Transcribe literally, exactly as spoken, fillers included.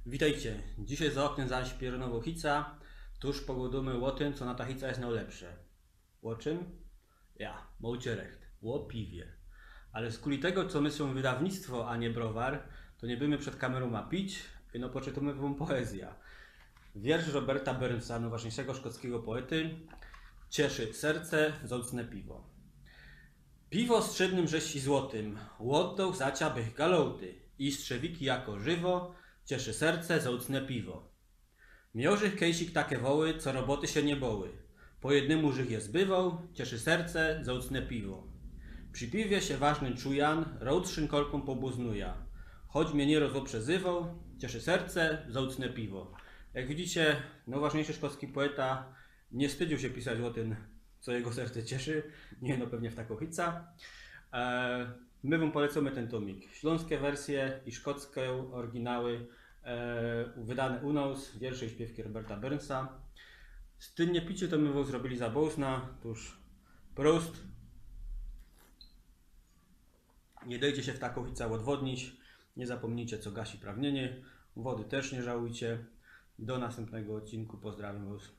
Witejcie. Dzisiej za ôknym zaś pierōnowŏ hica. Tuż pogŏdōmy ô tym, co na ta hica je nojlepsze. Ô czym? Ja, mŏcie recht. Ô piwie. Ale skuli tego, co my sōm wydawnictwo, a niy browar, to niy bydymy przed kamerōma pić, no poczytōmy wōm poezyjõ. Wiersz Roberta Burnsa, nojważniyjszego szkockigo poety. Cieszy serce zolcne piwo. Piwo strzednym rześci złotym, ôddoł za cia bych galołty. I strzewiki jako żywo, cieszy serce zolcne piwo. Miożych kejsik take woły, co roboty sie niy boły. Po jednymu żych je zbywoł, cieszy serce zolcne piwo. Przi piwie sie ważnym czujan, rołd z szynkolkōm pobłōznujã. Choć mie niyroz ôprzezywoł, cieszy serce zolcne piwo. Jak widzicie, nojważniyjszy szkocki poeta niy wstydziōł sie pisać ô tym, co jego serce cieszy. Niy, no pewnie w takŏ hica. E, my wōm polecōmy tyn tōmik. Ślōnske wersje i szkocke ôryginŏły, e, wydane u nŏs, wiersze i śpiywki Roberta Burnsa. Z tym niy picie, to my wōm zrobiyli za bozna, tōż prost. Niy dejcie sie w takŏ hica ôdwodnić. Niy zapōmnijcie, co gasi pragnienie. Wody tyż niy żałujcie. Do nastympnego ôdcinku. Pozdrawiōm wŏs.